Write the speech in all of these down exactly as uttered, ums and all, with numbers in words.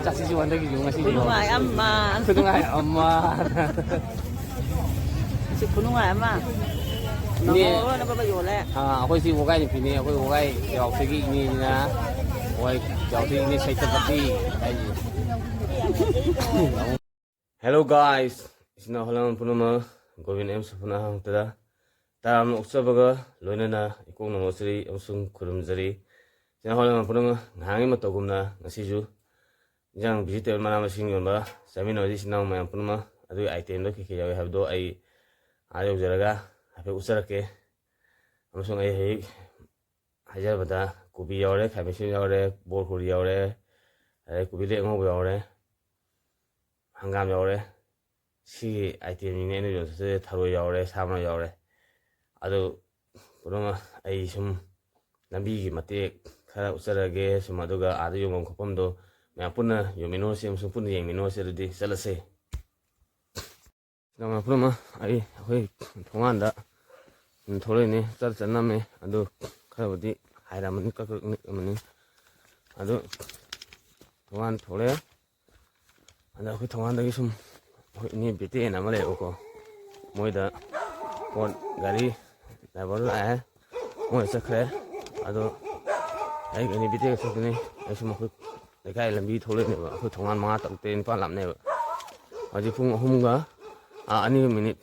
ꯑꯁꯤꯁꯨ ꯍꯟꯗꯛꯀꯤꯁꯨ ꯉꯁꯤꯁꯨ ꯈꯨꯅꯨꯡꯉꯥꯏ ꯑꯃ꯫ ꯈꯨꯅꯨꯡꯉꯥꯏ ꯑꯃ꯫ ꯑꯁꯤ ꯈꯨꯅꯨꯡꯉꯥꯏ ꯑꯃ꯫ ꯏꯅꯦ꯫ ꯅꯪꯍꯧꯔꯣꯏꯅ ꯕꯕꯥ ꯌꯣꯜꯂꯦ꯫ ꯑꯥ, ꯑꯩꯈꯣꯏꯁꯤ ꯋꯥꯒꯥꯏ ꯅꯨꯄꯤꯅꯦ, ꯑꯩꯈꯣꯏ ꯋꯥꯒꯥꯏ ꯆꯩꯔꯥꯎꯊꯣꯏꯒꯤ ꯏꯅꯦꯁꯤꯅ, ꯋꯥꯒꯥꯏ ꯆꯩꯔꯥꯎꯊꯣꯏꯒꯤ ꯏꯅꯦ ꯁꯩꯇꯄꯇꯤ ꯍꯥꯏꯁꯦ꯫ Hello guys, ꯏꯆꯤꯟ ꯏꯅꯥꯎ ꯍꯣꯂꯝ ꯄꯨꯝꯅꯃꯛ, ꯒꯣꯕꯤꯟ ꯑꯦꯝ ꯁꯨꯐꯅ ꯍꯥꯡꯇꯗ ꯇꯔꯥꯝꯅ ꯑꯣꯛꯆꯕꯒ ꯂꯣꯏꯅꯅ ꯏꯀꯣꯛꯅ ꯃꯣꯠꯆꯔꯤ ꯑꯃꯁꯨꯡ ꯈꯨꯔꯨꯝꯖꯔꯤ꯫ ꯏꯆꯤꯟ ꯏꯅꯥꯎ ꯍꯣꯂꯝ ꯄꯨꯝꯅꯃꯛ, ꯉꯍꯥꯟꯒꯤ ꯃꯇꯧꯒꯨꯝꯅ ꯉꯁꯤꯁꯨ ꯏꯟꯖꯥꯡ vegetable ꯃꯅꯥ ꯃꯁꯤꯡ ꯌꯣꯟꯕ ꯆꯥꯃꯤꯟꯅꯕꯗꯤ ꯏꯆꯤꯟ ꯏꯅꯥꯎ ꯃꯌꯥꯝ ꯄꯨꯝꯅꯃꯛ꯫ ꯑꯗꯨꯒꯤ item ꯗꯣ ꯀꯩ ꯀꯩ ꯌꯥꯎꯏ ꯍꯥꯏꯕꯗꯣ ꯑꯩ ꯑꯥ ꯌꯧꯖꯔꯒ ꯍꯥꯏꯐꯦꯠ ꯎꯠꯆꯔꯛꯀꯦ꯫ ꯑꯃꯁꯨꯡ ꯑꯩ ꯍꯧꯖꯤꯛ ꯍꯥꯏꯖꯔꯕꯗ ꯀꯣꯕꯤ ꯌꯥꯎꯔꯦ, ꯈꯥꯃꯦꯟ ꯑꯁꯤꯟꯕꯤ ꯌꯥꯎꯔꯦ, ꯕꯣꯔ ꯀꯣꯂꯤ ꯌꯥꯎꯔꯦ, ꯑꯗꯩ ꯀꯣꯕꯤ ꯂꯦꯛ ꯑꯉꯧꯕ ꯌꯥꯎꯔꯦ, ꯍꯪꯒꯥꯝ ꯌꯥꯎꯔꯦ꯫ ꯁꯤꯒꯤ item ꯁꯤꯡꯅꯦ ꯑꯩꯅ ꯌꯣꯟꯆꯠꯇꯣꯏꯁꯦ꯫ ꯊꯔꯣꯏ ꯌꯥꯎꯔꯦ, ꯁꯥ ꯃꯔꯣꯏ ꯌꯥꯎꯔꯦ꯫ ꯑꯗꯨ ꯄꯨꯝꯅꯃꯛ ꯑꯩ ꯁꯨꯝ ꯂꯝꯕꯤꯒꯤ ꯃꯇꯦꯛ ꯈꯔ ꯎꯠꯆꯔꯒꯦ ꯁꯨꯝ, ꯑꯗꯨꯒ ꯑꯥꯗ ꯌꯣꯟꯐꯝ ꯈꯣꯠꯐꯝꯗꯣ ꯃꯌꯥꯝ ꯄꯨꯟꯅ ꯌꯣꯟꯃꯤꯟꯅꯔꯨꯁꯤ ꯑꯃꯁꯨꯡ ꯄꯨꯟꯅ ꯌꯦꯡꯃꯤꯟꯅꯔꯨꯁꯤ꯫ ꯑꯗꯨꯗꯤ ꯆꯠꯂꯁꯦ꯫ ꯃꯌꯥꯝ ꯄꯨꯝꯅꯃꯛ, ꯑꯩ ꯑꯩꯈꯣꯏ ꯊꯣꯡꯒꯥꯟꯗ ꯊꯣꯛꯂꯛꯏꯅꯦ꯫ ꯆꯠ ꯆꯠ ꯅꯝꯃꯦ, ꯑꯗꯨ ꯈꯔꯕꯨꯗꯤ ꯍꯥꯏꯔꯝꯃꯅꯤ, ꯀꯛ ꯀꯛ ꯅꯤꯛꯑꯝꯃꯅꯤ꯫ ꯑꯗꯨ ꯊꯣꯡꯒꯥꯟ ꯊꯣꯛꯂꯛꯑꯦ꯫ ꯑꯗ ꯑꯩꯈꯣꯏ ꯊꯣꯡꯒꯥꯟꯗꯒꯤ ꯁꯨꯝ ꯑꯩꯈꯣꯏ ꯏꯅꯦ ꯕꯦꯇꯦꯟ ꯑꯃ ꯂꯩꯌꯦꯕꯀꯣ, ꯃꯣꯏꯗ ꯄꯣꯠ, ꯒꯥꯔꯤ driver ꯂꯥꯛꯑꯦ, ꯃꯣꯏ ꯆꯠꯈ꯭ꯔꯦ꯫ ꯑꯗꯣ ꯑꯩꯒ ꯏꯅꯦ ꯕꯦꯇꯦꯟꯒ ꯆꯠꯇꯣꯏꯅꯦ꯫ ꯑꯩ ꯁꯨꯝ ꯑꯩꯈꯣꯏ ꯂꯩꯀꯥꯏ ꯂꯝꯕꯤ ꯊꯣꯛꯂꯛꯏꯅꯦꯕ꯫ ꯑꯩꯈꯣꯏ ꯊꯣꯡꯒꯥꯟ ꯃꯉꯥ ꯇꯔꯨꯛ ꯇꯔꯦꯠ ꯅꯤꯄꯥꯜ ꯂꯥꯞꯅꯩꯕ꯫ ꯍꯧꯖꯤꯛ ꯄꯨꯡ ꯑꯍꯨꯝꯒ, ꯑꯥ, ꯑꯅꯤꯒ minute,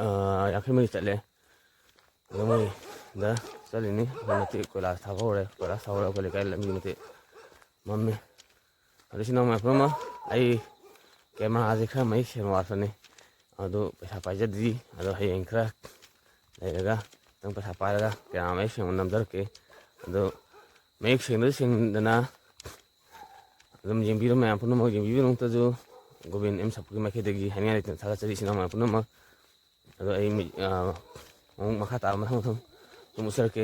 ꯑꯥ, ꯌꯥꯡꯈꯩ ꯃꯔꯤ ꯆꯠꯂꯦ꯫ ꯑꯗꯣ ꯃꯣꯏꯗ ꯆꯠꯂꯤꯅꯤ꯫ ꯑꯩꯈꯣꯏ ꯃꯇꯦꯛ ꯀꯣꯏꯂꯥꯁ ꯊꯥꯕ ꯍꯧꯔꯦ, ꯀꯣꯏꯂꯥꯁ ꯊꯥꯕ ꯍꯧꯔꯦ꯫ ꯑꯩꯈꯣꯏ ꯂꯩꯀꯥꯏ ꯂꯝꯕꯤ ꯃꯇꯦꯛ ꯃꯝꯃꯦ꯫ ꯑꯗꯣ ꯏꯆꯤꯟ ꯏꯅꯥꯎ ꯃꯌꯥꯝ ꯄꯨꯝꯅꯃꯛ, ꯑꯩ camera ꯁꯦ ꯈꯔ ꯃꯌꯦꯛ ꯁꯦꯡꯕ ꯋꯥꯠꯄꯅꯤ꯫ ꯑꯗꯣ ꯄꯩꯁꯥ ꯄꯥꯏꯖꯗ꯭ꯔꯤ꯫ ꯑꯗꯣ ꯍꯌꯦꯡ ꯈꯔ ꯂꯩꯔꯒ ꯈꯤꯇꯪ ꯄꯩꯁꯥ ꯄꯥꯏꯔꯒ camera ꯃꯌꯦꯛ ꯁꯦꯡꯕ ꯅꯝꯖꯔꯛꯀꯦ꯫ ꯑꯗꯣ ꯃꯌꯦꯛ ꯁꯦꯡꯗ ꯁꯦꯡꯗꯅ ꯑꯗꯨꯝ ꯌꯦꯡꯕꯤꯔꯣ, ꯃꯌꯥꯝ ꯄꯨꯝꯅꯃꯛ ꯌꯦꯡꯕꯤꯕꯒꯤꯗꯃꯛꯇꯁꯨ ꯒꯣꯕꯤꯟ ꯑꯦꯝ ꯁꯛꯄꯒꯤ ꯃꯥꯏꯀꯩꯗꯒꯤ ꯍꯥꯏꯅꯤꯡꯉꯥꯏ ꯂꯩꯇꯅ ꯊꯥꯒꯠꯆꯔꯤ, ꯏꯆꯤꯟ ꯏꯅꯥꯎ ꯃꯌꯥꯝ ꯄꯨꯝꯅꯃꯛ꯫ ꯑꯗꯣ ꯑꯩ ꯃꯤ-, ꯑ, ꯑꯃꯨꯛ ꯃꯈꯥ ꯇꯥꯕ ꯃꯊꯪ ꯃꯊꯪ ꯑꯗꯨꯝ ꯎꯠꯆꯔꯛꯀꯦ꯫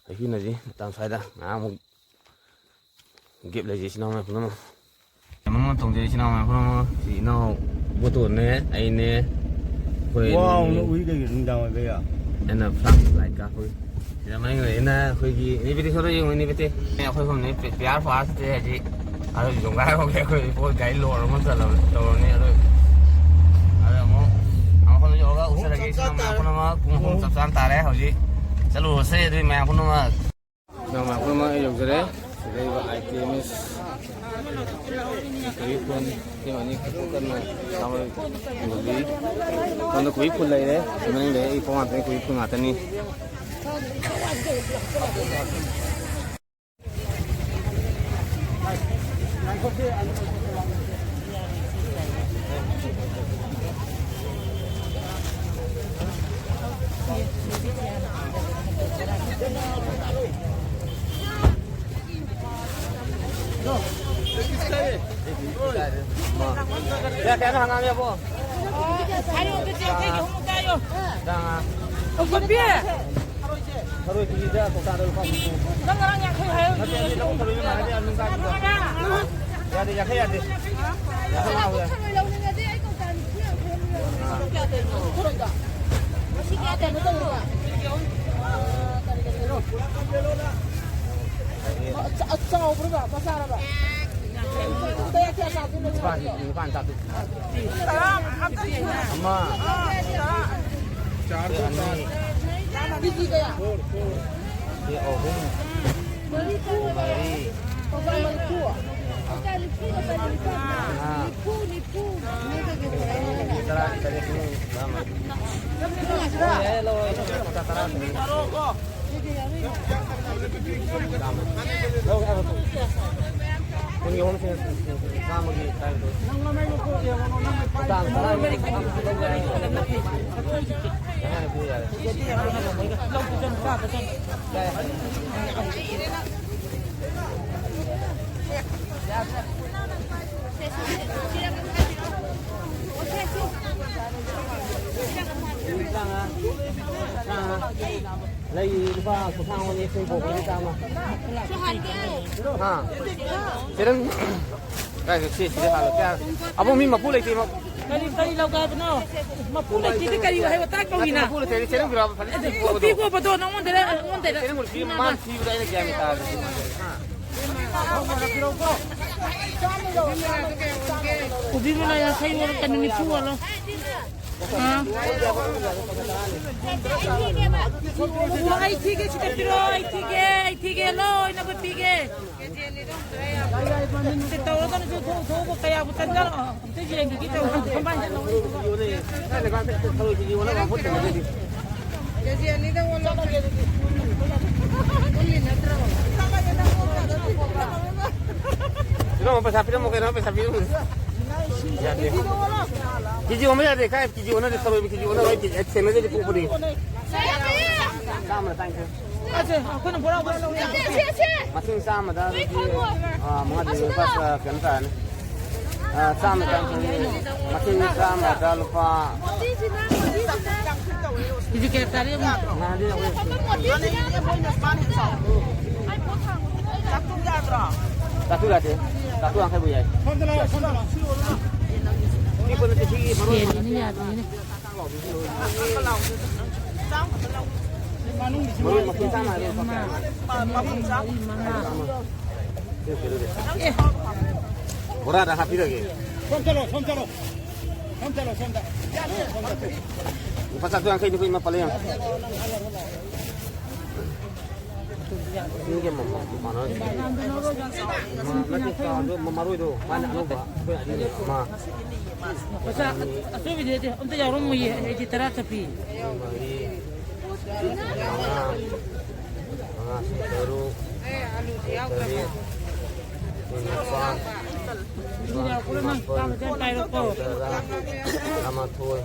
ꯍꯧꯖꯤꯛꯀꯤ ꯑꯣꯏꯅꯗꯤ ꯃꯇꯥꯡ ꯁ꯭ꯋꯥꯏꯗ ꯉꯥꯏꯍꯥꯛ ꯑꯃꯨꯛ gap ꯂꯩꯖꯩ, ꯏꯆꯤꯟ ꯏꯅꯥꯎ ꯃꯌꯥꯝ ꯄꯨꯝꯅꯃꯛ꯫ ꯃꯌꯥꯝ ꯑꯃ ꯇꯧꯖꯩ, ꯏꯆꯤꯟ ꯏꯅꯥꯎ ꯃꯌꯥꯝ ꯄꯨꯝꯅꯃꯛ꯫ ꯁꯤ ꯏꯅꯥꯎ ꯕꯣꯇꯣꯟꯅꯦ, ꯑꯩꯅꯦ, ꯑꯩꯈꯣꯏ ꯋꯥꯎꯅ ꯑꯅꯤ꯫ ꯎꯏ ꯀꯩꯒꯤ ꯅꯨꯡꯗꯥꯡ ꯑꯣꯏꯕ ꯌꯥ? ꯑꯩꯅ flash light ꯀꯥꯞꯄꯒꯤ꯫ ꯁꯤꯗ ꯃꯅꯤꯡꯗ ꯑꯩꯅ ꯑꯩꯈꯣꯏꯒꯤ ꯏꯅꯤꯕꯤꯇꯤ ꯁꯣꯗ ꯌꯦꯡꯉꯨ, ꯏꯅꯤꯕꯤꯇꯤ꯫ ꯑꯩꯈꯣꯏ ꯑꯍꯨꯝꯅꯤ ꯄꯤ-, ꯄꯤꯌꯥꯔ ꯐꯥꯔꯁ ꯍꯧꯖꯤꯛ꯫ ꯑꯗꯨ ꯌꯣꯡꯒꯥꯏꯔꯣꯝꯒꯤ ꯑꯩꯈꯣꯏ ꯄꯣꯠ ꯒꯥꯔꯤ ꯂꯣꯗ ꯑꯃ ꯆꯠꯂꯕ ꯇꯧꯔꯅꯤ꯫ ꯑꯗꯨ ꯑꯗꯨ ꯑꯃꯨꯛ ꯃꯌꯥꯝ ꯄꯨꯝꯅꯃꯛ ꯄꯨꯡ ꯑꯍꯨꯝ ꯆꯞ ꯆꯥꯅ ꯇꯥꯔꯦ ꯍꯧꯖꯤꯛ꯫ ꯆꯠꯂꯨꯔꯁꯦ ꯑꯗꯨꯗꯤ ꯃꯌꯥꯝ ꯄꯨꯝꯅꯃꯛ꯫ ꯃꯌꯥꯝ ꯄꯨꯝꯅꯃꯛ ꯑꯩ ꯌꯧꯖꯔꯦ꯫ ꯁꯤꯗ ꯂꯩꯕ items ꯀꯣꯕꯤ ꯐꯨꯜ, ꯁꯤ ꯑꯅꯤ ꯈꯛꯇ ꯀꯟꯅ ꯆꯥꯕ ꯌꯣꯜꯂꯤ꯫ ꯁꯣꯝꯗ ꯀꯣꯕꯤ ꯐꯨꯜ ꯂꯩꯔꯦ꯫ ꯁꯤ ꯃꯅꯤꯡꯗ ꯑꯩ ꯄꯣꯠ ꯉꯥꯛꯇꯅꯤ, ꯀꯣꯕꯤ ꯐꯨꯜ ꯉꯥꯛꯇꯅꯤ꯫ ꯀꯌꯥ ꯀꯌꯥꯅꯣ ꯍꯪꯒꯥꯝ ꯌꯥꯕꯣ? ꯍꯥꯏꯌꯣ, ꯑꯗꯨꯗꯤ ꯌꯥꯡꯈꯩꯒꯤ ꯑꯍꯨꯝ ꯀꯥꯏꯌꯣ꯫ ꯇꯔꯥꯃꯉꯥ꯫ ꯊꯔꯣꯏ ꯀꯦꯖꯤꯗ ꯀꯧꯇꯥꯗ ꯂꯨꯄꯥ ꯍꯨꯝꯐꯨ꯫ ꯅꯪ ꯉꯔꯥꯡ ꯌꯥꯡꯈꯩ ꯍꯥꯏꯔꯒ ꯅꯠꯇꯦ, ꯅꯠꯇꯦ, ꯂꯧ ꯊꯔꯣꯏ ꯃꯥꯟꯅꯗꯦ, ꯑꯗꯨꯝ ꯀꯥꯏꯗꯦ꯫ ꯌꯥꯗꯦ, ꯌꯥꯡꯈꯩ ꯌꯥꯗꯦ꯫ ꯌꯥꯡꯈꯩ ꯉꯥ ꯍꯧꯔꯦ꯫ ꯊꯔꯣꯏ ꯂꯧꯅꯤꯡꯉꯗꯤ ꯑꯩ ꯀꯧꯇꯥ ꯅꯤꯐꯨ ꯌꯥꯡꯈꯩ ꯑꯃ ꯂꯧꯔꯣ꯫ ꯉꯁꯤ ꯀꯌꯥ ꯇꯧꯔꯤꯅꯣ? ꯉꯁꯤ ꯀꯌꯥ ꯇꯧꯔꯤꯅꯣ? ꯑ, ꯆ-, ꯑ, ꯆꯥꯎꯕ꯭ꯔꯕ? ꯃꯆꯥꯔꯕ? ꯀꯌꯥ, ꯀꯌꯥ ꯇꯥꯗꯣꯏꯅꯣ? ꯅꯤꯄꯥꯟ, ꯅꯤꯄꯥꯟ ꯇꯥꯗꯣꯏ꯫ ꯑꯃ꯫ ꯁꯤ ꯑꯅꯤ꯫ ꯀꯦꯖꯤ ꯀꯌꯥ? ꯁꯤ ꯑꯍꯨꯝ꯫ ꯃꯔꯤ꯫ ꯃꯔꯤ꯫ ꯀꯧꯇꯥ ꯃꯔꯤꯐꯨ? ꯃꯉꯥ꯫ ꯅꯤꯐꯨ, ꯅꯤꯐꯨ꯫ ꯇꯔꯥ, ꯇꯔꯦꯠ, ꯇꯔꯥꯃꯉꯥ꯫ ꯂꯧꯔꯣ, ꯂꯧꯔꯣ, ꯂꯧꯔꯣ꯫ ꯀꯧꯇꯥ ꯇꯔꯥ꯫ ꯀꯨꯟꯒꯤ ꯑꯍꯨꯝ ꯁꯤꯅ ꯆꯥꯝꯃꯒꯤ ꯇꯔꯥꯅꯤꯊꯣꯏ꯫ ꯆꯥꯝꯃ ꯇꯔꯥ꯫ ꯌꯥꯔꯦ, ꯌꯥꯔꯦ꯫ ꯂꯩ ꯂꯨꯄꯥ ꯀꯨꯟꯊ꯭ꯔꯥ ꯑꯃꯅꯦ, ꯁꯤ ꯕꯣꯛꯁ ꯆꯥꯝꯃ꯫ ꯍꯥ? ꯆꯦꯔꯪ ꯀꯥꯏꯗ? ꯁꯤ, ꯁꯤꯗ ꯍꯥꯜꯂꯣ꯫ ꯀꯌꯥ? ꯑꯕꯣꯛ, ꯃꯤ ꯃꯄꯨ ꯂꯩꯇꯦ, ꯃ- ꯀꯔꯤ, ꯀꯔꯤ ꯂꯧꯒꯦ ꯍꯥꯏꯕꯅꯣ? ꯃꯄꯨ ꯂꯩꯇꯦꯗꯤ ꯀꯔꯤ ꯍꯥꯏꯕ ꯇꯥꯛ ꯇꯧꯔꯤꯅ? ꯃꯄꯨ ꯂꯩꯇꯦ, ꯆꯦꯔꯪ ꯄꯤꯔꯛꯑꯣ, ꯐꯖꯅ ꯑꯗꯨ ꯊꯤꯕ ꯄꯣꯠꯇꯣ꯫ ꯄꯤꯒꯣꯕꯗꯣ ꯅꯉꯣꯟꯗꯔ ꯑꯩꯉꯣꯟꯗꯔ? ꯆꯦꯔꯪ ꯄꯤꯔꯛꯑꯣ, ꯃꯥꯅ ꯊꯤꯕꯗ ꯑꯩꯅ ꯒ꯭ꯌꯥꯟ ꯇꯥꯗꯦ꯫ ꯍꯥ? ꯀꯣꯕꯤ ꯃꯅꯥ ꯌꯥꯡꯈꯩ ꯑꯣꯜꯂꯣ, ꯀꯩꯅꯣ, ꯅꯤꯐꯨ ꯑꯣꯜꯂꯣ꯫ ꯑꯥ꯫ ꯑꯣ, ꯑꯩ ꯊꯤꯒꯦ, ꯁꯤꯗ ꯄꯤꯔꯛꯑꯣ, ꯑꯩ ꯊꯤꯒꯦ, ꯑꯩ ꯊꯤꯒꯦ, ꯂꯣꯏꯅꯃꯛ ꯄꯤꯒꯦ꯫ ꯁꯤ ꯇꯧꯔꯒꯅꯁꯨ ꯊꯣꯛ-, ꯊꯣꯛꯄ ꯀꯌꯥꯕꯨ ꯆꯪꯖꯔꯛꯑꯣ꯫ ꯑꯝꯇ ꯌꯦꯡꯈꯤꯒꯦ ꯇꯧꯕ ꯀꯃꯥꯏꯅ ꯇꯧꯕ? ꯀꯦꯖꯤ ꯑꯅꯤꯗ ꯑꯣꯜꯂꯣ꯫ ꯄꯨꯜꯂꯤ ꯅꯠꯇ꯭ꯔꯣ? ꯄꯤꯔꯝꯃꯣ, ꯄꯩꯁꯥ ꯄꯤꯔꯝꯃꯣ ꯀꯩꯅꯣ, ꯄꯩꯁꯥ ꯄꯤꯔꯝꯃꯣ꯫ ꯌꯥꯗꯦ꯫ ꯀꯦꯖꯤ ꯑꯣꯟꯕ ꯌꯥꯗꯦ, ꯀꯥꯏ ꯀꯦꯖꯤ ꯑꯣꯟꯅꯗꯦ, ꯊꯔꯣꯏꯕꯨ ꯀꯦꯖꯤ ꯑꯣꯟꯅꯔꯣꯏ, ꯀꯦꯖꯤ ꯁꯦꯟꯅꯗ꯭ꯔꯗꯤ ꯄꯣꯛꯄꯗꯤ꯫ ꯆꯥꯝꯃ ꯇꯥꯡꯈꯦ꯫ ꯑꯁꯦ, ꯑꯩꯈꯣꯏꯅ ꯕꯣꯔꯥ ꯕꯣꯔꯥ ꯂꯧꯔꯦ꯫ ꯃꯁꯤꯡ ꯆꯥꯝꯃꯗ ꯑꯗꯨꯗꯤ, ꯑꯥ, ꯃꯉꯥꯗꯤ ꯂꯨꯄꯥ ꯀꯩꯅꯣ ꯇꯥꯔꯅꯤ꯫ ꯑꯥ, ꯆꯥꯝꯃ ꯇꯥꯔꯅꯤ꯫ ꯃꯁꯤꯡ ꯆꯥꯝꯃꯗ ꯂꯨꯄꯥ ꯀꯦꯖꯤ ꯀꯌꯥ ꯇꯥꯔꯦ ꯌꯦꯡꯉꯨ꯫ ꯉꯥꯗꯤ ꯑꯩꯈꯣꯏ ꯆꯥꯛꯇꯨ ꯌꯥꯗ꯭ꯔꯣ? ꯆꯥꯛꯇꯨ ꯌꯥꯗꯦ꯫ ꯆꯥꯛꯇꯨ ꯌꯥꯡꯈꯩꯕꯨ ꯌꯥꯏ꯫ ꯁꯣꯝꯗ ꯂꯥꯛꯑꯣ, ꯁꯣꯝꯗ ꯂꯥꯛꯑꯣ꯫ ꯄꯤꯛꯄ ꯅꯠꯇꯦ, ꯁꯤꯒꯤ ꯃꯔꯣꯏ ꯁꯦꯝꯃꯤꯅ ꯌꯥꯗ꯭ꯔꯤꯅꯦ꯫ ꯃꯔꯣꯏ ꯃꯄꯨꯝ ꯆꯥꯝꯃ ꯍꯥꯏꯕ ꯂꯨꯄꯥ ꯀꯌꯥ? ꯃꯔꯤ, ꯃꯔꯤ, ꯃꯉꯥ꯫ ꯕꯣꯔꯥꯗ ꯍꯥꯞꯄꯤꯔꯒꯦ꯫ ꯁꯣꯝ ꯆꯠꯂꯣ, ꯁꯣꯝ ꯆꯠꯂꯣ꯫ ꯁꯣꯝ ꯆꯠꯂꯣ, ꯁꯣꯝꯗ꯫ ꯂꯨꯄꯥ ꯆꯥꯇ꯭ꯔꯨꯛ ꯌꯥꯡꯈꯩ ꯅꯤꯐꯨ ꯏꯃꯥ ꯄꯜꯂꯦ ꯌꯦꯡꯉꯣ꯫ ꯃꯁꯤꯡꯁꯦ ꯃ-, ꯃ-, ꯃꯥꯟꯅꯔꯣꯏ꯫ ꯃ-, ꯅꯠꯇꯦ, ꯆꯥꯎꯗꯣ ꯃ-, ꯃꯔꯣꯏꯗꯣ ꯃꯥꯅ ꯑꯅꯧꯕ ꯑꯩꯈꯣꯏ ꯑꯅꯤꯅꯦ ꯑꯃ꯫ ꯄꯩꯁꯥ ꯑꯆꯣꯏꯕꯤꯗꯤ ꯑꯝꯇ ꯌꯥꯎꯔꯝꯃꯣꯏꯌꯦ, ꯑꯩꯗꯤ ꯇꯔꯥ ꯆꯠꯄꯤ꯫ ꯃꯔꯤ, ꯃꯉꯥ, ꯃꯉꯥ, ꯁꯤ ꯇꯔꯨꯛ, ꯇꯔꯦꯠ, ꯅꯤꯄꯥꯜ, ꯅꯤꯄꯥꯜ, ꯃꯥꯄꯜ, ꯇꯔꯥ, ꯇꯔꯥꯃꯥꯊꯣꯏ,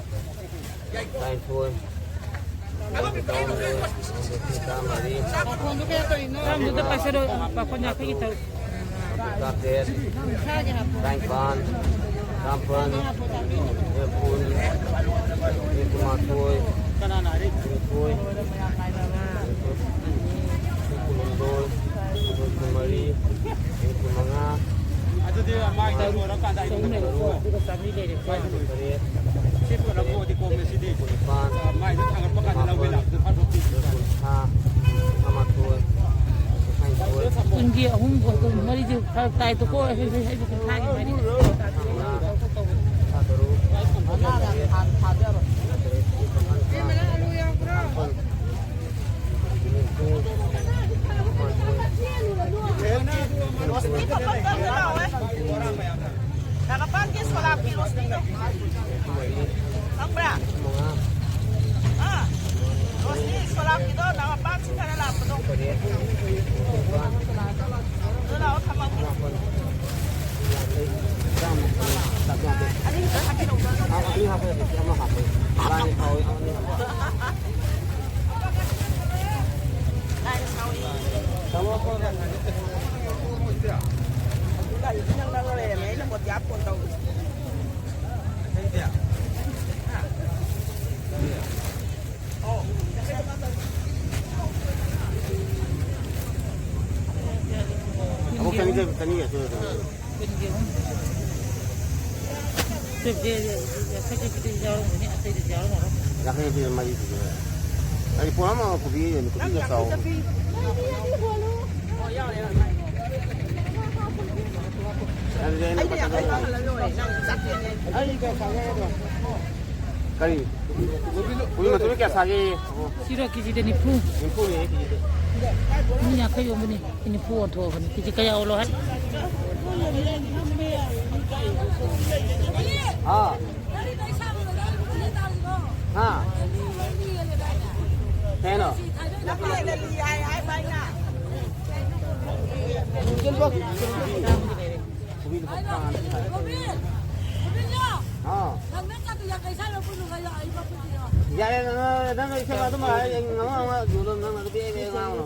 ꯇꯔꯥꯅꯤꯊꯣꯏ, ꯇꯔꯥꯃꯔꯤ, ꯄꯥꯈꯣꯟꯗꯣ ꯀꯌꯥ ꯇꯧꯔꯤꯅꯣ? ꯇꯔꯥꯃꯉꯥ, ꯄꯥꯈꯣꯟ ꯌꯥꯡꯈꯩꯒꯤ ꯇꯔꯨꯛ꯫ ꯇꯔꯥꯇꯔꯦꯠ, ꯇꯔꯥꯅꯤꯄꯥꯟ, ꯇꯔꯥꯃꯥꯄꯟ, ꯀꯨꯟ, ꯀꯨꯟꯃꯥꯊꯣꯏ, ꯀꯨꯟꯅꯤꯊꯣꯏ, ꯀꯨꯟꯍꯨꯝꯗꯣꯏ, ꯀꯨꯟꯃꯔꯤ, ꯀꯨꯟꯃꯉꯥ, ꯑꯗꯨꯗꯤ ꯃꯥꯏꯗ ꯂꯣꯏꯔꯀꯥꯟꯗ ꯑꯩ ꯇꯔꯨꯛ, ꯇꯔꯦꯠ, ꯁꯤ ꯄꯨꯂꯞ ꯀꯣꯛꯑꯗꯤ ꯀꯣꯝꯃꯦ ꯁꯤꯗꯤ꯫ ꯀꯨꯟꯅꯤꯄꯥꯟ, ꯃꯥꯏꯗ ꯊꯥꯡꯒꯠꯄ ꯀꯥꯟꯗ ꯂꯧꯕꯩ ꯂꯥꯛꯄꯗꯣ ꯐꯠ ꯐꯠ ꯄꯤꯕ꯫ ꯀꯨꯟꯊ꯭ꯔꯥ, ꯀꯨꯟꯊ꯭ꯔꯥꯃꯥꯊꯣꯏ, ꯀꯨꯟꯊ꯭ꯔꯥ ꯀꯨꯟꯒꯤ ꯑꯍꯨꯝ, ꯀꯨꯟ ꯃꯔꯤꯗꯤ ꯐꯔꯛ ꯇꯥꯏꯗꯀꯣ꯫ ꯍꯩ, ꯍꯩ, ꯍꯩꯕ ꯀꯨꯟꯊ꯭ꯔꯥꯒꯤ ꯃꯔꯤ꯫ ꯅꯥꯒꯥꯄꯥꯟꯒꯤ ꯁꯣꯂꯥꯞꯀꯤ ꯔꯣꯁꯅꯤꯗꯣ꯫ ꯈꯪꯕ꯭ꯔꯥ? ꯑꯥ, ꯔꯣꯁꯅꯤ ꯁꯣꯂꯥꯞꯀꯤꯗꯣ ꯅꯥꯒꯥꯄꯥꯟ ꯁꯤꯡꯗꯅ ꯂꯥꯛꯄꯗꯣ꯫ ꯑꯗꯨ ꯂꯥꯛꯑꯣ, ꯊꯝꯃꯒꯦ꯫ ꯑꯅꯤ ꯈꯛꯇ ꯍꯥꯞꯄꯤꯔꯛꯎ꯫ ꯂꯥꯏꯅ ꯁꯥꯎꯏ꯫ ꯒꯥꯔꯤꯗꯤ ꯅꯪ ꯅꯪꯅ ꯂꯩꯔꯝꯃꯦ, ꯑꯩꯅ ꯃꯣꯇꯤꯌꯥ ꯐꯣꯟ ꯇꯧꯔꯤ꯫ ꯑꯃꯨꯛ ꯆꯅꯤ, ꯆꯅꯤ ꯌꯥ ꯀꯨꯟꯒꯤ ꯑꯍꯨꯝ꯫ ꯌꯥꯡꯈꯩ ꯄꯤꯔ ꯃꯔꯤ ꯄꯤꯔ꯫ ꯑꯩ ꯄꯣꯠ ꯑꯃ ꯀꯣꯕꯤ, ꯀꯣꯕꯤꯒ ꯆꯥꯎ꯫ ꯑꯗꯨꯗꯤ ꯑꯩꯅ ꯑꯩꯅ ꯌꯥꯡꯈꯩ ꯃꯥꯡꯍꯜꯂ ꯂꯣꯏꯔꯦ, ꯅꯪ ꯆꯥꯛ ꯊꯦꯡꯉꯦ꯫ ꯀꯔꯤ? ꯀꯣꯕꯤ ꯃꯇꯨꯝ ꯀꯌꯥ ꯁꯥꯒꯦ? ꯁꯤꯔꯣ ꯀꯦꯖꯤꯗ ꯅꯤꯐꯨ꯫ ꯅꯤꯐꯨꯅꯦ ꯀꯦꯖꯤꯗ꯫ ꯃꯤ ꯌꯥꯡꯈꯩ ꯌꯣꯟꯕꯅꯤ꯫ ꯅꯤꯐꯨ ꯑꯣꯟꯊꯣꯛꯑꯕꯅꯤ꯫ ꯀꯦꯖꯤ ꯀꯌꯥ ꯑꯣꯜꯂꯣ ꯍꯥꯏ? ꯍꯥ? ꯍꯥ? ꯀꯩꯅꯣ? ꯀꯣꯕꯤ ꯂꯨꯄꯥ ꯀꯨꯟ꯫ ꯍꯥ? ꯌꯥꯔꯦ, ꯅꯪ, ꯅꯪ ꯏꯁꯩ ꯑꯗꯨꯝ ꯍꯥꯏ, ꯉꯥꯡꯉꯣ, ꯉꯥꯡꯉꯣ, ꯌꯣꯜꯂꯣ, ꯅꯪ ꯑꯗꯨ ꯄꯤꯔꯛꯑꯦ, ꯉꯥꯡꯉꯣ꯫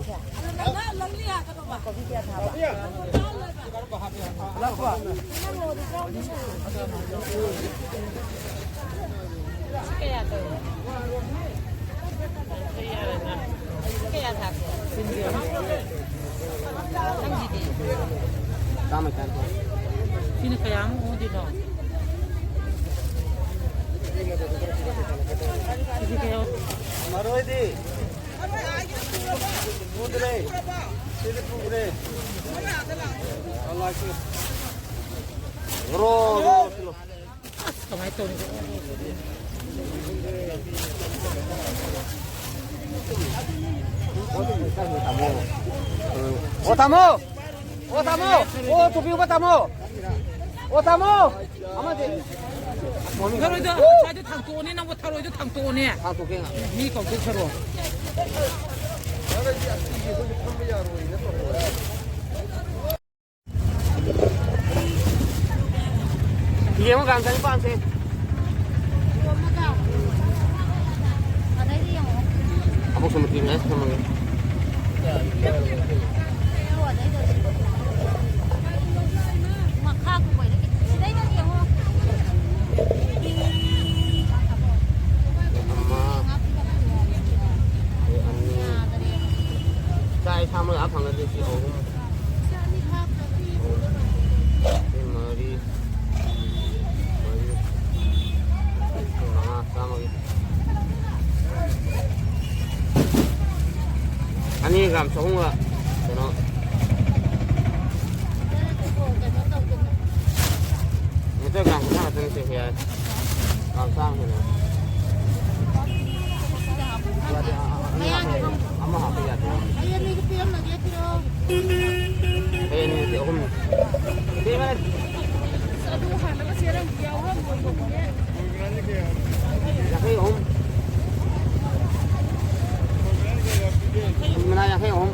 ꯀꯌꯥ ꯇꯧꯔꯤ? ꯀꯌꯥ ꯊꯥꯒꯦ? ꯅꯪꯒꯤꯗꯤ? ꯆꯥꯝꯃ ꯆꯥꯝꯃ꯫ ꯁꯤꯅ ꯀꯌꯥꯃꯨꯛ ꯑꯣꯟꯗꯣꯏꯅꯣ? ꯁꯤꯗꯤ ꯀꯌꯥ? ꯃꯔꯣꯏꯗꯤ? ꯁꯨꯗ꯭ꯔꯦ꯫ ꯔꯣ, ꯔꯣ, ꯁꯤꯂꯣ꯫ ꯑꯁ, ꯀꯃꯥꯏꯅ ꯇꯧꯅꯤ? ꯑꯣ, ꯇꯥꯃꯣ! ꯑꯣ, ꯇꯥꯃꯣ! ꯑꯣ, ꯇꯣꯄꯤ ꯎꯞꯄ ꯇꯥꯃꯣ! ꯑꯣ, ꯇꯥꯃꯣ! ꯑꯃꯗꯤ ꯊꯔꯣꯏꯗꯣ, ꯉꯁꯥꯏꯗꯣ ꯊꯥꯡꯇꯣꯛꯑꯣꯅꯦ, ꯅꯪꯕꯨ ꯊꯔꯣꯏꯗꯣ ꯊꯥꯡꯇꯣꯛꯑꯣꯅꯦ꯫ ꯊꯥꯡꯇꯣꯛꯀꯦ ꯉꯥꯏꯍꯥꯛ꯫ ꯃꯤ ꯀꯧꯊꯣꯛꯈ꯭ꯔꯣ꯫ ꯌꯦꯡꯉꯨ ꯀꯥꯡ ꯆꯅꯤꯄꯥꯟꯁꯦ꯫ ꯑꯗꯩꯗꯤ ꯌꯦꯡꯉꯣ꯫ ꯑꯕꯣꯛ ꯁꯃꯨꯗ꯭ꯔꯤ ꯃꯌꯥꯏ ꯊꯝꯃꯒꯦ꯫ ꯃꯈꯥ ꯀꯨꯝꯕꯩꯗ ꯈꯤꯇꯪ, ꯁꯤꯗꯩꯗꯗꯤ ꯌꯦꯡꯉꯣ꯫ ꯑꯃ꯫ ꯑꯅꯤ꯫ ꯆꯥꯛ ꯏꯁꯥ ꯃꯣꯏ ꯑꯥ ꯐꯪꯅꯗꯦ ꯁꯤ ꯑꯍꯨꯝ꯫ ꯃꯔꯤ, ꯃꯔꯤ, ꯃꯉꯥ, ꯆꯥꯝꯃꯒꯤ꯫ ꯑꯅꯤ ꯒ꯭ꯔꯥꯝ ꯆꯍꯨꯝꯒ ꯀꯩꯅꯣ꯫ ꯃꯤꯇꯔ ꯒ꯭ꯔꯥꯝ ꯀꯨꯟꯊ꯭ꯔꯥ ꯈꯛꯇꯅꯤ ꯁꯦ, ꯌꯥꯔꯦ꯫ ꯒ꯭ꯔꯥꯝ ꯆꯥꯝꯃ ꯍꯦꯟꯅ꯫ ꯌꯥꯗꯦ, ꯑ, ꯑ, ꯑꯅꯤ ꯍꯥꯞꯄ ꯌꯥꯏ꯫ ꯑꯃ ꯍꯥꯞꯄ ꯌꯥꯗꯦ꯫ ꯑꯩ ꯑꯅꯤꯗꯨ ꯄꯤꯔꯝꯃꯒꯦ, ꯄꯤꯔꯛꯑꯣ꯫ ꯑꯩ ꯑꯅꯤ ꯅꯠꯇꯦ, ꯑꯍꯨꯝ꯫ ꯁꯤ ꯃꯥꯅ ꯑꯗꯨ ꯍꯥꯟꯅꯒ ꯆꯦꯔꯪ ꯌꯥꯎꯔꯝꯃꯣꯏꯗꯧꯕꯅꯦ꯫ ꯌꯥꯡꯈꯩ ꯑꯍꯨꯝ꯫ ꯃꯅꯥ ꯌꯥꯡꯈꯩ ꯑꯍꯨꯝ꯫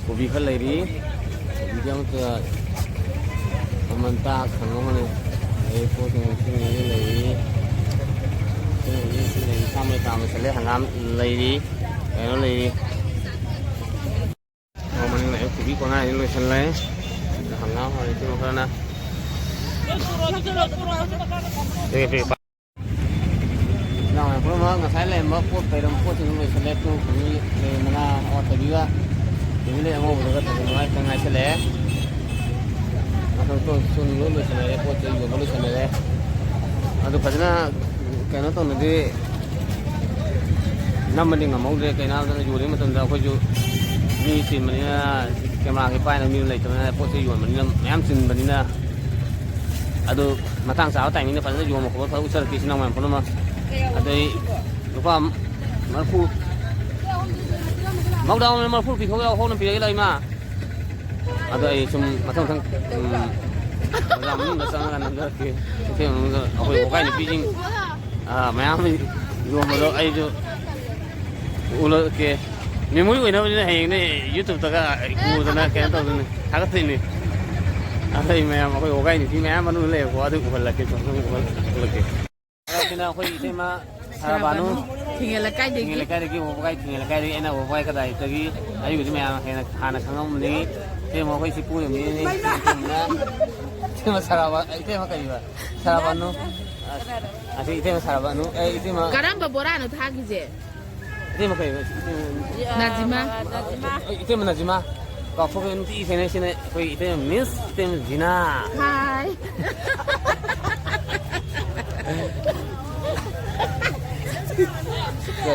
ꯀꯣꯕꯤ ꯈꯔ ꯂꯩꯔꯤ꯫ ꯀꯣꯕꯤꯗꯤ ꯑꯃꯠꯇ ꯃꯃꯜ ꯇꯥꯡ ꯁꯪ ꯑꯃꯅꯤ꯫ ꯑꯗꯩ ꯄꯣꯠꯁꯤꯡ ꯁꯤ ꯂꯩꯔꯤ꯫ ꯁꯤ ꯂꯩꯔꯤ, ꯁꯤ ꯂꯩꯔꯤ꯫ ꯁꯥ ꯃꯔꯣꯏ ꯇꯥꯡ ꯂꯣꯏꯁꯜꯂꯦ꯫ ꯍꯪꯒꯥꯝ ꯂꯩꯔꯤ꯫ ꯀꯩꯅꯣ ꯂꯩꯔꯤ꯫ ꯃꯅꯤꯡ ꯂꯥꯛꯑꯦ, ꯀꯣꯕꯤ ꯀꯣꯅꯥꯁꯤ ꯂꯣꯏꯁꯜꯂꯦ꯫ ꯍꯪꯒꯥꯝ ꯍꯧꯔꯦ, ꯏꯇꯩꯃ ꯈꯔꯅ꯫ ꯄꯤꯔꯛꯑꯦ, ꯄꯤꯔꯛꯑꯦ꯫ ꯏꯅꯥꯎ ꯃꯌꯥꯝ ꯄꯨꯝꯅꯃꯛ, ꯉꯁꯥꯏ ꯂꯩꯔꯝꯕ ꯄꯣꯠ ꯄꯩꯔꯝꯕ ꯄꯣꯠꯁꯤꯡꯗꯨ ꯂꯣꯏꯁꯜꯂꯦ꯫ ꯇꯨ ꯀꯣꯕꯤ ꯂꯩ ꯃꯅꯥ, ꯑꯋꯥꯊꯕꯤꯒ ꯀꯣꯕꯤ ꯂꯩ ꯑꯉꯧꯕꯗꯨꯒ ꯇꯧꯕ ꯅꯨꯡꯉꯥꯏ ꯈꯤꯇꯪ ꯉꯥꯏꯁꯜꯂꯛꯑꯦ꯫ ꯁꯨ ꯂꯣꯏ ꯂꯣꯏꯁꯤꯟꯅꯔꯦ, ꯄꯣꯠ ꯆꯩ ꯌꯣꯟꯕ ꯂꯣꯏꯁꯤꯟꯅꯔꯦ꯫ ꯑꯗꯨ ꯐꯖꯅ ꯀꯩꯅꯣ ꯇꯧꯅꯗꯤ ꯅꯝꯕꯗꯤ ꯉꯝꯍꯧꯗ꯭ꯔꯦ꯫ ꯀꯩꯅꯣ ꯍꯥꯏꯕꯗ ꯌꯣꯜꯂꯤꯉꯩ ꯃꯇꯝꯗ ꯑꯩꯈꯣꯏꯁꯨ ꯃꯤ ꯆꯤꯟꯕꯅꯤꯅ, ꯀꯦꯃꯦꯔꯥꯒꯤ ꯄꯥꯏꯅꯕ ꯃꯤ ꯂꯩꯇꯕꯅꯤꯅ, ꯄꯣꯠ ꯆꯩ ꯌꯣꯟꯕꯅꯤꯅ, ꯃꯌꯥꯝ ꯆꯤꯟꯕꯅꯤꯅ꯫ ꯑꯗꯨ ꯃꯇꯥꯡ ꯆꯥꯕ ꯇꯥꯏꯃꯤꯡꯗ ꯐꯖꯅ ꯌꯣꯟꯕ ꯈꯣꯠꯄ ꯐꯖꯅ ꯎꯠꯆꯔꯛꯀꯦ ꯏꯆꯤꯟ ꯏꯅꯥꯎ ꯃꯌꯥꯝ ꯄꯨꯝꯅꯃꯛ꯫ ꯑꯗꯩ ꯂꯨꯄꯥ ꯃꯔꯐꯨ, ꯃꯧꯗ꯭ꯔꯥ ꯃꯔꯐꯨ ꯄꯤꯊꯣꯛ ꯌꯥꯎ, ꯍꯣꯡꯅ ꯄꯤꯔꯒꯦ ꯂꯥꯎ ꯏꯃꯥ꯫ ꯑꯗꯣ ꯑꯩ ꯁꯨꯝ ꯃꯊꯪ ꯃꯊꯪ, ꯎꯝ, ꯕꯖꯥꯔ ꯃꯅꯨꯡꯗ ꯆꯪꯉꯒ ꯅꯝꯖꯔꯛꯀꯦ꯫ ꯀꯩꯊꯦꯜ ꯃꯅꯨꯡꯗ ꯑꯩꯈꯣꯏ ꯋꯥꯀꯥꯏ ꯅꯨꯄꯤꯁꯤꯡ, ꯑꯥ, ꯃꯌꯥꯝ ꯌꯣꯟꯕꯗꯣ ꯑꯩꯁꯨ ꯎꯠꯂꯛꯀꯦ꯫ ꯃꯦꯃꯣꯔꯤ ꯑꯣꯏꯅꯕꯅꯤꯅ ꯍꯌꯦꯡꯅꯦ YouTubeꯇꯒ ꯎꯗꯅ ꯀꯩꯅꯣ ꯇꯧꯗꯣꯏꯅꯤ, ꯊꯥꯒꯠꯇꯣꯏꯅꯤ꯫ ꯑꯗꯩ ꯃꯌꯥꯝ ꯑꯩꯈꯣꯏ ꯋꯥꯀꯥꯏ ꯅꯨꯄꯤ ꯃꯌꯥꯝ ꯃꯅꯨꯡꯗ ꯂꯩꯌꯦꯕꯀꯣ, ꯑꯗꯨ ꯎꯍꯜꯂꯛꯀꯦ, ꯁꯨꯝ ꯁꯨꯝ ꯎꯍꯜ-, ꯎꯍꯜꯂꯛꯀꯦ꯫ ꯁꯤꯅ ꯑꯩꯈꯣꯏ ꯏꯇꯩꯃ ꯁꯔꯥꯕꯥꯅꯨ꯫ ꯊꯤꯡꯉꯦꯜ ꯂꯩꯀꯥꯏꯗꯒꯤ꯫ ꯊꯤꯡꯉꯦꯜ ꯂꯩꯀꯥꯏꯗꯒꯤ, ꯋꯥꯕꯒꯥꯏ ꯊꯤꯡꯉꯦꯜ ꯂꯩꯀꯥꯏꯗꯒꯤ, ꯑꯩꯅ ꯋꯥꯕꯒꯥꯏ ꯀꯗꯥꯏꯗꯒꯤ ꯑꯔꯤꯕꯗꯤ ꯃꯌꯥꯝ ꯍꯦꯟꯅ ꯍꯥꯟꯅ ꯈꯪꯉꯝꯃꯅꯤ꯫ ꯏꯇꯩꯃ ꯑꯩꯈꯣꯏ ꯁꯤ ꯄꯨꯔꯤꯕꯅꯤꯅꯦ꯫ ꯏꯇꯩꯃ ꯁꯔꯥꯕꯥ-, ꯏꯇꯩꯃ ꯀꯔꯤꯕ? ꯁꯔꯥꯕꯥꯅꯨ꯫ ꯑꯁ, ꯑꯁꯤ ꯏꯇꯩꯃ ꯁꯔꯥꯕꯥꯅꯨ꯫ ꯑꯦ, ꯏꯇꯩꯃ꯫ ꯀꯔꯝꯕ ꯕꯣꯔꯥꯅꯣ ꯊꯥꯈꯤꯁꯦ? ꯏꯇꯩꯃ ꯀꯩꯕ? ꯅꯥꯖꯤꯃꯥ꯫ ꯅꯥꯖꯤꯃꯥ꯫ ꯑꯩ ꯏꯇꯩꯃ ꯅꯥꯖꯤꯃꯥ꯫ ꯀꯥꯎꯊꯣꯛꯈ꯭ꯔꯦ, ꯅꯨꯡꯇꯤꯒꯤ ꯊꯦꯡꯅꯩ ꯁꯤꯅ ꯑꯩꯈꯣꯏ ꯏꯇꯩꯃ ꯃꯤꯁ ꯏꯇꯩꯃ ꯖꯤꯅꯥ꯫ ꯍꯥꯏ꯫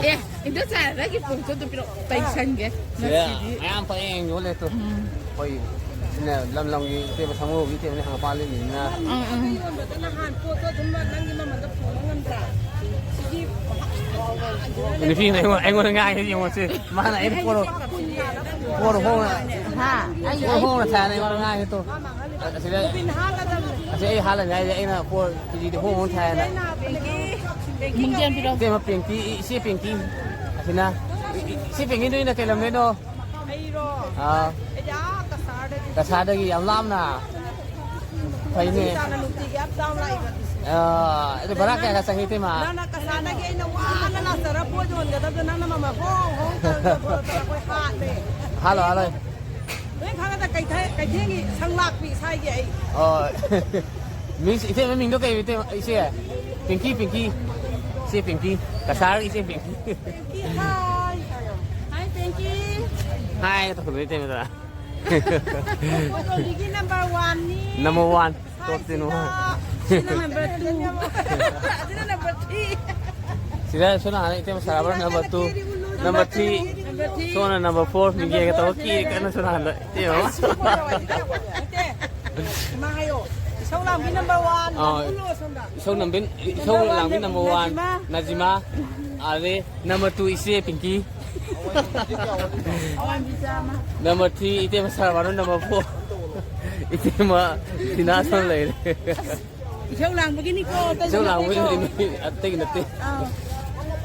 ꯑꯦ, ꯏꯟꯗꯣꯆꯥ, ꯅꯪꯒꯤ ꯄꯣꯠꯇꯣ ꯑꯗꯨ ꯄꯤꯔꯛꯑꯣ꯫ ꯇꯩꯁꯟꯒꯦ꯫ ꯁꯤꯗ ꯉꯁꯤꯗꯤ꯫ ꯃꯌꯥꯝ ꯄꯪꯌꯦꯡ ꯌꯣꯜꯂꯦ ꯇꯨ꯫ ꯎꯝ꯫ ꯑꯩꯈꯣꯏ ꯁꯤꯅ ꯂꯝ ꯂꯝꯒꯤ ꯏꯇꯩꯃ ꯁꯥꯃꯨꯒꯤ ꯏꯇꯩꯃꯅ ꯍꯪꯒꯄꯥꯟ ꯂꯤꯠꯂꯤꯅꯤꯅ꯫ ꯎꯝ, ꯎꯝ꯫ ꯌꯣꯟꯕꯗ ꯅꯍꯥꯟ ꯄꯣꯠꯇꯣ ꯑꯗꯨꯝ ꯅꯪꯒꯤ ꯃꯃꯜꯗ ꯐꯪꯕ ꯉꯝꯗ꯭ꯔꯥ? ꯁꯤꯒꯤ ꯅꯨꯄꯤꯅ ꯑꯩꯉꯣꯟ-, ꯑꯩꯉꯣꯟꯗ ꯉꯥꯡꯉꯦ ꯌꯦꯡꯉꯣꯁꯦ꯫ ꯃꯥꯅ ꯑꯩꯅ ꯄꯣꯠ, ꯄꯣꯠ ꯍꯣꯡꯅ, ꯍꯥ? ꯑꯩ, ꯄꯣꯠ ꯑꯩ ꯍꯣꯡꯅ ꯊꯥꯅ ꯑꯩꯉꯣꯟꯗ ꯉꯥꯡꯉꯦ ꯇꯨ꯫ ꯑꯁꯤꯗ, ꯃꯣꯕꯤꯜ ꯍꯥꯜꯂꯗꯕꯅꯦ꯫ ꯑꯁꯤ ꯑꯩ ꯍꯥꯜꯂꯅꯤ ꯍꯥꯏꯁꯦ, ꯑꯩꯅ ꯄꯣꯠ ꯀꯦꯖꯤꯗꯤ ꯍꯣꯡ ꯍꯣꯡ ꯊꯥꯏꯅ꯫ ꯄꯤꯡꯀꯤ, ꯄꯤꯡꯀꯤ ꯃꯤꯡꯖꯦꯜ ꯀꯧꯏ꯫ ꯄꯤꯔꯛꯑꯣ꯫ ꯏꯇꯩꯃ ꯄꯤꯡꯀꯤ, ꯏꯆꯦ ꯄꯤꯡꯀꯤ꯫ ꯑꯁꯤꯅ, ꯏ-, ꯏ-, ꯏꯆꯦ ꯄꯤꯡꯀꯤ, ꯅꯣꯏꯅ ꯀꯩ ꯂꯝꯗꯩꯅꯣ? ꯑꯩꯔꯣ? ꯑꯥ꯫ ꯑꯩꯗꯤ ꯑꯥ ꯀꯁꯥꯔꯗꯒꯤ꯫ ꯀꯁꯥꯔꯗꯒꯤ ꯌꯥꯝ ꯂꯥꯞꯅ꯫ ꯐꯩꯅꯦ꯫ ꯏꯆꯥꯅ ꯅꯨꯡꯇꯤꯒꯤ ꯑꯞ ꯗꯥꯎꯟ ꯂꯥꯛꯏꯕ ꯑꯗꯨꯁꯨ꯫ ꯑꯥ, ꯑꯗꯨ ꯚꯔꯥ ꯀꯌꯥ ꯀꯌꯥ ꯆꯪꯉꯤ, ꯏꯇꯩꯃ? ꯅꯪꯅ ꯀꯁꯥꯔꯗꯒꯤ ꯑꯩꯅ ꯋꯥꯅ ꯂꯥꯛꯆꯔ ꯄꯣꯠ ꯌꯣꯟꯒꯗꯕꯗꯣ ꯅꯪꯅ ꯃꯃꯜ ꯍꯣꯡ ꯍꯣꯡ ꯇꯧꯔꯒ ꯄꯣꯠ ꯑꯩꯈꯣꯏ ꯍꯥꯠꯂꯦ꯫ ꯍꯥꯠꯂꯣ, ꯍꯥꯠꯂꯣ꯫ ꯂꯣꯏ ꯈꯪꯒꯗ ꯀꯩꯊꯦꯜ, ꯀꯩꯊꯦꯜꯒꯤ ꯁꯪ ꯂꯥꯛꯄꯤ ꯁꯥꯏꯒꯤ ꯑꯩ꯫ ꯑꯣ꯫ ꯃꯤꯁ, ꯏꯆꯦ ꯃꯃꯤꯡꯗꯣ ꯀꯩ, ꯏꯆꯦ? ꯏꯆꯦ? ꯄꯤꯡꯀꯤ, ꯄꯤꯡꯀꯤ꯫ ꯏꯆꯦ ꯄꯤꯡꯀꯤ꯫ ꯀꯁꯥꯔꯒꯤ ꯏꯆꯦ ꯄꯤꯡꯀꯤ꯫ ꯄꯤꯡꯀꯤ, ꯍꯥꯏ꯫ ꯍꯥꯏ, ꯄꯤꯡꯀꯤ꯫ ꯍꯥꯏ ꯇꯧꯗꯣꯏ ꯏꯇꯩꯃꯗ꯫ ꯀꯣꯂꯤꯒꯤ number one ꯅꯤ꯫ Number one꯫ Top ten one꯫ ꯁꯤꯅ number two꯫ ꯑꯁꯤꯅ number three꯫ ꯁꯤꯗ ꯁꯣꯝ ꯅꯥꯀꯟꯗ ꯏꯇꯩꯃ ꯁꯥꯔꯕ number two, number three꯫ Number three꯫ ꯁꯣꯝꯅ number four꯫ ꯃꯤꯡꯖꯦꯜꯒ ꯇꯧꯔ ꯀꯦꯔꯤ ꯀꯟꯅ ꯁꯣꯝ ꯅꯥꯀꯟꯗ ꯏꯇꯩꯃ꯫ ꯅꯠꯇꯦ꯫ ꯏꯃꯥ ꯍꯥꯏꯌꯣ꯫ ꯏꯁꯧ ꯂꯥꯡꯕꯤ number one꯫ ꯑꯥ꯫ ꯏꯁꯧ ꯂꯥꯡꯕꯤ, ꯏꯁꯧ ꯂꯥꯡꯕꯤ number one꯫ ꯅꯖꯤꯃꯥ꯫ ꯅꯖꯤꯃꯥ꯫ ꯑꯗꯩ number two ꯏꯆꯦ ꯄꯤꯡꯀꯤ꯫ ꯑꯋꯥꯡꯕꯤ ꯆꯥꯝꯃ꯫ Number three ꯏꯇꯩꯃ ꯁꯔꯕꯥꯅꯟ꯫ Number four ꯏꯇꯩꯃ ꯇꯤꯅꯥ ꯁꯣꯝ ꯂꯩꯔꯦ꯫ ꯏꯁꯧ ꯂꯥꯡꯕꯒꯤꯅꯤꯀꯣ, ꯑꯇꯩꯒꯤ ꯏꯁꯧ ꯂꯥꯡꯕꯒꯤ ꯅꯠꯇꯦꯀꯣ꯫ ꯅꯠꯇꯦ, ꯑꯇꯩꯒꯤ ꯅꯠꯇꯦ꯫ ꯑꯥ꯫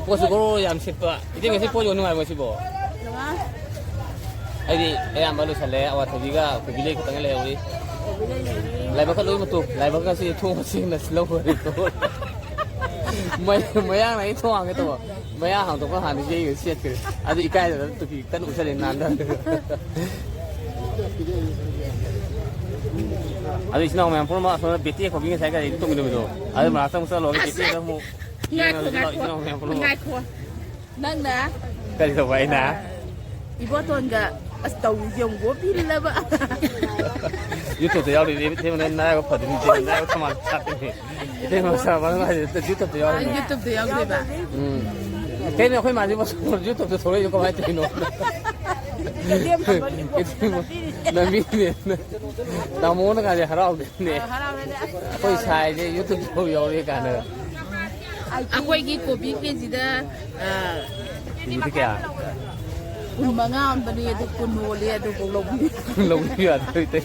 ꯄꯣꯠꯁꯨ ꯒꯣꯔꯣ ꯌꯥꯝ ꯁꯤꯠꯄ꯫ ꯏꯇꯩ ꯉꯁꯤ ꯄꯣꯠ ꯌꯣꯟ ꯅꯨꯡꯉꯥꯏꯕ꯭ꯔꯣ ꯁꯤꯕꯣ? ꯅꯨꯡꯉꯥꯏ꯫ ꯑꯩꯗꯤ ꯑꯌꯥꯝꯕ ꯂꯣꯏꯁꯜꯂꯦ꯫ ꯑꯋꯥꯊꯕꯤꯒ ꯀꯣꯕꯤ ꯂꯩ ꯈꯛꯇꯪ ꯂꯩꯍꯧꯔꯤ꯫ ꯀꯣꯕꯤ ꯂꯩ ꯂꯩꯔꯤ꯫ ꯂꯥꯏꯕꯛꯀ ꯂꯣꯏ ꯃꯇꯨ-, ꯂꯥꯏꯕꯛꯀꯁꯤ ꯊꯣꯡ ꯃꯁꯤꯡꯅ ꯂꯧꯈ꯭ꯔꯦ꯫ ꯃꯩ-, ꯃꯌꯥꯡꯅ ꯑꯩ ꯊꯣꯡ ꯍꯥꯡꯒꯦ ꯇꯧꯕ꯫ ꯃꯌꯥ ꯍꯥꯡꯗꯣꯛꯄ ꯍꯥꯟꯅ ꯌꯩꯔ ꯆꯦꯠꯈ꯭ꯔꯦ꯫ ꯑꯗꯨ ꯏꯀꯥꯏꯗꯅ ꯇꯨꯄꯤ ꯀꯟꯅ ꯎꯞꯁꯜꯂꯦ ꯅꯥꯟꯗ꯫ ꯑꯗꯨ ꯏꯆꯤꯟ ꯏꯅꯥꯎ ꯃꯌꯥꯝ ꯄꯨꯝꯅꯃꯛ ꯑꯁꯣꯝꯗ ꯕꯦꯇꯤ ꯈꯣꯕꯤ ꯉꯁꯥꯏ ꯒꯥꯔꯤꯗ ꯇꯣꯡꯃꯤꯟꯅꯕꯗꯣ꯫ ꯑꯗꯨ ꯃꯅꯥꯛꯇ ꯑꯃꯨꯛ ꯆꯠꯂꯣ, ꯕꯦꯇꯤꯗ ꯑꯃꯨꯛ ꯉꯥꯏꯈꯣ, ꯌꯦꯡꯉꯁꯤ ꯂꯥꯛꯑꯣ, ꯉꯥꯏꯈꯣ꯫ ꯏꯆꯤꯟ ꯏꯅꯥꯎ ꯃꯌꯥꯝ ꯄꯨꯝꯅꯃꯛ꯫ ꯉꯥꯏꯈꯣ꯫ ꯅꯪꯅ ꯀꯔꯤ ꯇꯧꯕ ꯑꯩꯅ? ꯑ, ꯏꯕꯣꯇꯣꯟꯒ ꯑꯁ ꯇꯧꯔꯤꯁꯦ ꯌꯦꯡꯉꯨꯀꯣ, ꯄꯤꯜꯂꯕ꯫ YouTube-ꯇ ꯌꯥꯎꯔꯤꯅꯦ, ꯏꯕꯦꯝꯃ, ꯅꯪ ꯅꯔꯥꯏꯕꯛ ꯐꯗꯣꯏꯅꯤ, ꯏꯕꯦꯝꯃ, ꯅꯔꯥꯏꯕꯛ ꯊꯝꯕꯥꯜ ꯁꯥꯠꯄꯅꯤ꯫ ꯏꯕꯦꯝꯃ, ꯁꯥꯕ ꯍꯥꯏꯁꯦ YouTube-ꯇ ꯌꯥꯎꯔꯤꯅꯦ꯫ YouTube-ꯇ ꯌꯥꯎꯗꯣꯏꯕ? ꯎꯝ꯫ ꯀꯩꯅꯣ ꯑꯩꯈꯣꯏ ꯃꯥꯁꯤꯕꯨ YouTube-ꯇ ꯊꯣꯛꯂꯛꯏꯗꯣ ꯀꯃꯥꯏꯅ ꯇꯧꯔꯤꯅꯣ? ꯂꯝꯕꯤꯅꯦ꯫ ꯇꯥꯃꯣꯅ ꯀꯥꯁꯦ ꯍꯔꯥꯎꯗꯣꯏꯅꯦ꯫ ꯑ, ꯍꯔꯥꯎꯔꯦꯅꯦ꯫ ꯑꯁ, ꯑꯩꯈꯣꯏ ꯁꯥꯏꯁꯦ YouTube-ꯇ ꯌꯥꯎꯔꯦ ꯀꯥꯏꯅ꯫ ꯑꯩꯈꯣꯏꯒꯤ ꯀꯣꯕꯤ ꯀꯦꯖꯤꯗ, ꯑ, ꯀꯦꯖꯤꯗ ꯀꯌꯥ? ꯀꯨꯟ ꯃꯉꯥ ꯑꯣꯟꯕꯅꯤ, ꯑꯗꯨ ꯀꯨꯟ ꯑꯣꯜꯂꯦ, ꯑꯗꯨꯐꯥꯎ ꯂꯧꯕꯤꯌꯨ꯫ ꯂꯧꯕꯤꯌꯨ ꯌꯥꯗ꯭ꯔꯣ, ꯏꯇꯩ?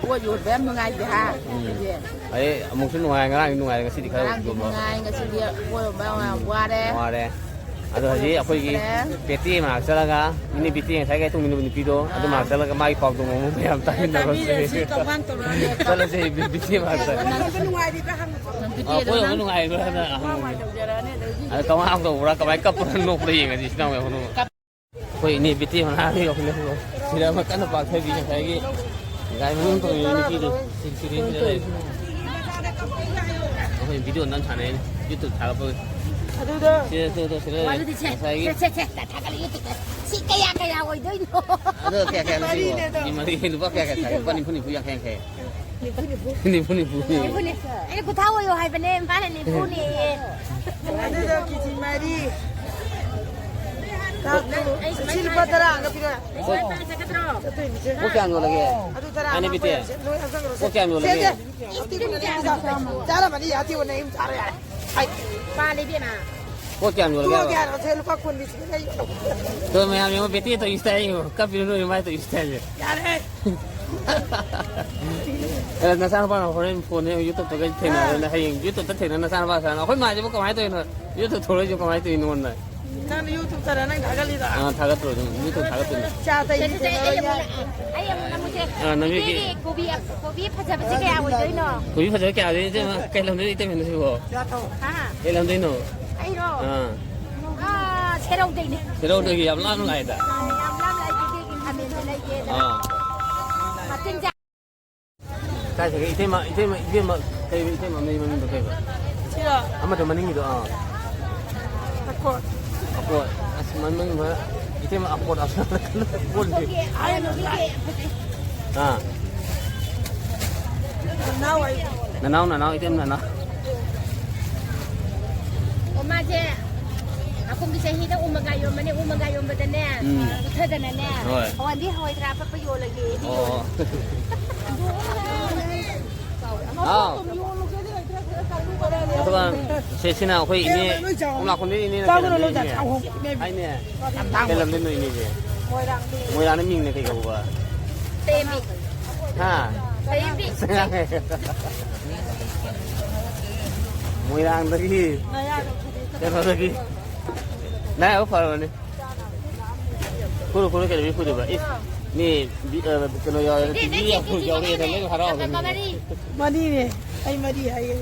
ꯄꯣꯠ ꯌꯣꯟꯕ ꯌꯥꯝ ꯅꯨꯡꯉꯥꯏꯇꯦ, ꯍꯥ? ꯎꯝ꯫ ꯑꯗꯨꯗꯤ ꯑꯩ ꯑꯃꯨꯛꯁꯨ ꯅꯨꯡꯉꯥꯏ, ꯉꯔꯥꯡꯗꯤ ꯅꯨꯡꯉꯥꯏꯔꯦ, ꯉꯁꯤꯗꯤ ꯈꯔ ꯉꯔꯥꯡꯗꯤ ꯌꯣꯟꯕ ꯅꯨꯡꯉꯥꯏ, ꯉꯁꯤꯗꯤ ꯄꯣꯠ ꯌꯣꯟꯕ ꯌꯥꯝ ꯋꯥꯔꯦ꯫ ꯋꯥꯔꯦ꯫ ꯑꯗꯣ ꯍꯧꯖꯤꯛ ꯑꯩꯈꯣꯏꯒꯤ ꯄꯦꯇꯤ ꯃꯅꯥꯛ ꯆꯠꯂꯒ, ꯏꯅꯦ ꯄꯦꯇꯤ ꯉꯁꯥꯏ ꯀꯩ ꯇꯨꯡꯃꯤꯟꯅꯕ ꯅꯨꯄꯤꯗꯣ, ꯑꯗꯨ ꯃꯅꯥꯛ ꯑꯥ꯫ ꯆꯠꯂꯒ ꯃꯥꯒꯤ ꯄꯥꯎꯗꯝ ꯑꯃꯨꯛ ꯃꯌꯥꯝ ꯇꯥꯃꯤꯟꯅꯔꯁꯦ꯫ ꯇꯥꯕꯤꯔꯁꯤ, ꯀꯃꯥꯏꯅ ꯇꯧꯔꯒꯦ? ꯆꯠꯂꯁꯦ, ꯄꯦꯇꯤ ꯃꯅꯥꯛꯇ꯫ ꯅꯪ ꯅꯨꯡꯉꯥꯏꯔꯤꯕ꯭ꯔꯥ ꯍꯪꯉꯨꯀꯣ꯫ ꯑꯥ, ꯄꯣꯠ ꯌꯣꯟꯕ ꯅꯨꯡꯉꯥꯏꯕ꯭ꯔꯥ ꯍꯥꯏꯅ ꯍꯪꯉꯨ꯫ ꯇꯧꯖꯔꯛꯑꯅꯤ ꯑꯗꯩꯗꯤ꯫ ꯑꯗ ꯀꯃꯥꯏꯅ ꯇꯧꯕ꯭ꯔꯥ, ꯀꯃꯥꯏꯅ ꯀꯞꯄ꯭ꯔꯥ ꯅꯣꯛꯄ꯭ꯔꯥ ꯌꯦꯡꯉꯁꯤ, ꯏꯆꯤꯟ ꯏꯅꯥꯎ ꯃꯌꯥꯝ ꯄꯨꯝꯅꯃꯛ꯫ ꯑꯩꯈꯣꯏ ꯏꯅꯦ ꯕꯤꯇꯤ ꯃꯅꯥꯗ ꯌꯧꯍꯜꯂꯦ꯫ ꯁꯤꯗ ꯑꯃ ꯀꯟꯅ ꯄꯥꯛꯊꯕꯤ ꯉꯁꯥꯏꯒꯤ ꯒꯥꯔꯤ ꯃꯅꯨꯡ ꯇꯣꯡꯉꯤꯕ ꯅꯨꯄꯤꯗꯣ꯫ ꯁꯤ-, ꯁꯤꯗꯩꯁꯤꯗ ꯂꯩꯔꯦ꯫ ꯑꯩꯈꯣꯏ ꯚꯤꯗꯤꯑꯣ ꯅꯝ ꯁꯥꯟꯅꯩꯅꯦ, YouTube ꯊꯥꯒꯠꯄꯒꯤ꯫ ꯑꯗꯨꯗ ꯁꯤꯗ, ꯁꯤꯗ, ꯁꯤꯗ ꯂꯩꯔꯦ꯫ ꯋꯥꯗꯨꯗꯤ ꯁꯦ, ꯉꯁꯥꯏꯒꯤ ꯁꯦ, ꯁꯦ, ꯁꯦ, ꯊꯥꯒꯠꯂꯤ YouTube-ꯇ꯫ ꯁꯤ ꯀꯌꯥ ꯀꯌꯥ ꯑꯣꯏꯗꯣꯏꯅꯣ? ꯑꯗꯣ ꯀꯌꯥ ꯀꯌꯥꯅꯣ ꯁꯤꯕꯣ? ꯃꯔꯤꯅꯦ ꯑꯗꯣ꯫ ꯃꯤ ꯃꯔꯤ ꯂꯨꯄꯥ ꯀꯌꯥ ꯀꯌꯥ ꯁꯥꯏ? ꯂꯨꯄꯥ ꯅꯤꯐꯨ ꯅꯤꯐꯨ, ꯌꯥꯡꯈꯩ ꯌꯥꯡꯈꯩ꯫ ꯅꯤꯐꯨ ꯅꯤꯐꯨ꯫ ꯅꯤꯐꯨ ꯅꯤꯐꯨ꯫ ꯅꯤꯐꯨꯅꯦ꯫ ꯑꯩꯅ ꯀꯨꯟꯊ꯭ꯔꯥ ꯑꯣꯏꯌꯣ ꯍꯥꯏꯕꯅꯦ, ꯃꯥꯅ ꯅꯤꯐꯨꯅꯦꯌꯦ꯫ ꯑꯗꯨꯗꯣ ꯀꯦꯖꯤ ꯃꯔꯤ꯫ ꯆꯥꯛꯇꯨ, ꯑꯩ ꯁꯤ ꯂꯨꯄꯥ ꯇꯔꯥ ꯑꯃꯒ ꯄꯤꯔꯣ꯫ ꯄꯣꯠ ꯀꯌꯥꯝ ꯌꯣꯜꯂꯒꯦ? ꯑꯗꯨ ꯇꯔꯥ ꯑꯃ ꯄꯤꯔꯣ꯫ ꯂꯣꯏ ꯍꯥꯞꯆꯟꯈ꯭ꯔꯣ꯫ ꯄꯣꯠ ꯀꯌꯥꯝ ꯌꯣꯜꯂꯒꯦ? ꯁꯦ, ꯁꯦ꯫ ꯆꯥꯔꯝꯃꯅꯤ, ꯌꯥ ꯊꯤꯕ ꯅꯪ ꯆꯥꯔꯣ ꯌꯥꯔꯦ꯫ ꯍꯥꯏ꯫ ꯄꯥꯜꯂꯦ ꯏꯕꯦꯝꯃ꯫ ꯄꯣꯠ ꯀꯌꯥꯝ ꯌꯣꯜꯂꯒꯦ ꯇꯣꯛꯑꯒꯦ ꯍꯥꯏꯕ? ꯍꯥꯏꯔꯣ, ꯁꯦ ꯂꯨꯄꯥ ꯀꯨꯟ ꯄꯤꯁꯤꯅꯦ ꯑꯩ ꯌꯣꯜꯂꯣ꯫ ꯑꯗꯣ ꯃꯌꯥꯝ ꯌꯦꯡꯉꯣ, ꯕꯦꯇꯤ ꯇꯧꯔꯤ style ꯌꯦꯡꯉꯣ, ꯀꯞꯄꯤꯔꯣ ꯅꯣꯏ ꯃꯥꯏ ꯇꯧꯔꯤ style ꯁꯦ꯫ ꯌꯥꯔꯦ꯫ ꯑꯦ, ꯅꯆꯥꯅꯨꯄꯥꯅ ꯍꯣꯔꯦꯟ ꯐꯣꯟꯅꯦ YouTube-ꯇꯒ ꯊꯦꯡꯅꯔꯦꯅ, ꯍꯌꯦꯡ YouTube-ꯇ ꯊꯦꯡꯅ ꯅꯆꯥꯅꯨꯄꯥ ꯁꯥꯔꯅ, "ꯑꯩꯈꯣꯏ ꯃꯥꯁꯤꯕꯨ ꯀꯃꯥꯏꯅ ꯇꯧꯔꯤꯅꯣ? YouTube ꯊꯣꯛꯂꯛꯏꯁꯤꯕꯨ ꯀꯃꯥꯏꯅ ꯇꯧꯔꯤꯅꯣ?" ꯅꯪꯅ YouTube-ꯇꯔ ꯅꯪ ꯊꯥꯒꯠꯂꯤꯗꯣ? ꯑꯥ, ꯊꯥꯒꯠꯇ꯭ꯔꯣ ꯑꯗꯨꯝ, YouTube ꯊꯥꯒꯠꯇꯣꯏꯅꯤ꯫ ꯆꯥ ꯇꯩ ꯁꯦ, ꯁꯦ, ꯁꯦ, ꯑꯩ ꯑꯃꯨꯛ ꯂꯥꯛ-, ꯑꯩ ꯑꯃꯨꯛ ꯂꯥꯛꯑꯒꯦ꯫ ꯑꯥ, ꯅꯃꯤꯠꯀꯤ ꯏꯆꯦꯒꯤ ꯀꯣꯕꯤ, ꯀꯣꯕꯤ ꯐꯖꯕꯁꯦ ꯀꯌꯥ ꯑꯣꯏꯗꯣꯏꯅꯣ? ꯀꯣꯕꯤ ꯐꯖꯕ ꯀꯌꯥ ꯑꯣꯏꯗꯣꯏꯅꯣ? ꯏꯇꯩꯃ, ꯀꯩ ꯂꯝꯗꯩꯅꯣ ꯏꯇꯩꯃꯅ ꯁꯤꯕꯣ? ꯍꯥ? ꯀꯩ ꯂꯝꯗꯩꯅꯣ? ꯑꯩꯔꯣ? ꯑꯥ꯫ ꯑꯥ, ꯁꯦꯔꯧꯗꯩꯅꯦ꯫ ꯁꯦꯔꯧꯗꯒꯤ ꯌꯥꯝ ꯂꯥꯞꯅ ꯂꯥꯛꯏꯗ꯫ ꯑꯥ, ꯌꯥꯝ ꯂꯥꯞꯅ ꯑꯩ ꯀꯩꯊꯦꯜꯒꯤ ꯈꯥꯃꯦꯟꯗ ꯂꯩꯒꯦꯅ꯫ ꯑꯥ꯫ ꯃꯆꯤꯟꯖꯥꯛ ꯀꯥꯏ ꯆꯠꯈ꯭ꯔꯦ? ꯏꯇꯩꯃ, ꯏꯇꯩꯃ, ꯏꯕꯦꯝꯃ, ꯀꯩ ꯏꯇꯩꯃ ꯃꯃꯤꯡ, ꯃꯃꯤꯡꯗꯣ ꯀꯩꯕ? ꯁꯤꯔꯣ? ꯑꯃꯗꯣ ꯃꯅꯤꯡꯒꯤꯗꯣ, ꯑꯥ꯫ ꯑꯀꯣꯠ꯫ ꯑꯀꯣꯠ꯫ ꯑꯁ, ꯃꯃꯤꯡ ꯃ-, ꯏꯇꯩꯃ ꯑꯀꯣꯠ ꯑꯁꯣꯝꯗ ꯀꯟꯅ ꯀꯣꯠꯂꯤ꯫ ꯑꯥ꯫ ꯅꯅꯥꯎ ꯑꯩ꯫ ꯅꯅꯥꯎ, ꯅꯅꯥꯎ, ꯏꯇꯩꯃ ꯅꯅꯥꯎ꯫ ꯑꯣ, ꯃꯥꯁꯦ ꯑꯀꯨꯝꯒꯤ ꯆꯍꯤꯗ ꯎ ꯃꯪꯒꯥ ꯌꯣꯟꯕꯅꯦ, ꯎ ꯃꯪꯒꯥ ꯌꯣꯟꯕꯗꯅꯦ, ꯎꯝ꯫ ꯄꯨꯊꯗꯅꯅꯦ, ꯍꯣꯏ꯫ ꯍꯋꯥꯟꯗꯤ ꯍꯋꯥꯏ ꯊ꯭ꯔꯥꯛ ꯑꯄꯠꯄ ꯌꯣꯜꯂꯒꯦ, ꯑꯗꯨ ꯑꯣ꯫ ꯌꯣꯜꯂꯦ꯫ ꯍꯥꯎ꯫ ꯑꯗꯨꯒ ꯁꯦ, ꯁꯤꯅ ꯑꯩꯈꯣꯏ ꯏꯅꯦ, ꯀꯣꯝꯂꯥꯈꯣꯡꯗꯩ ꯏꯅꯦꯅ ꯀꯩ ꯂꯝꯗꯩꯅꯦ? ꯍꯥꯏꯅꯦ꯫ ꯀꯩ ꯂꯝꯗꯩꯅꯣ ꯏꯅꯦꯁꯦ? ꯃꯣꯏꯔꯥꯡꯗꯩꯅ ꯃꯤꯡꯅ ꯀꯩ ꯀꯧꯕ? ꯇꯦꯝꯕꯤ꯫ ꯍꯥ? ꯇꯦꯝꯕꯤ꯫ ꯃꯣꯏꯔꯥꯡꯗꯒꯤ꯫ ꯀꯩꯅꯣꯗꯒꯤ꯫ ꯅꯥꯌꯥꯕ ꯐꯔꯕꯅꯤ꯫ ꯈꯨꯔꯨ ꯈꯨꯔꯨ ꯀꯩꯗꯧꯕꯩ ꯈꯨꯔꯤꯕ? ꯏꯁ, ꯃꯤ ꯕꯤ-, ꯑ, ꯀꯩꯅꯣ ꯌꯥꯎꯔꯦ, ꯁꯤ, ꯁꯤ, ꯇꯤ ꯚꯤ ꯁꯤ, ꯌꯥꯎ-, ꯁꯤ, ꯁꯤ, ꯌꯥꯎꯔꯛꯑꯦꯗꯅ, ꯁꯤ, ꯂꯣꯏ ꯍꯔꯥꯎꯔꯦ꯫ ꯃꯔꯤ꯫ ꯃꯔꯤꯅꯦ, ꯑꯩ ꯃꯔꯤ ꯍꯥꯏꯌꯦ꯫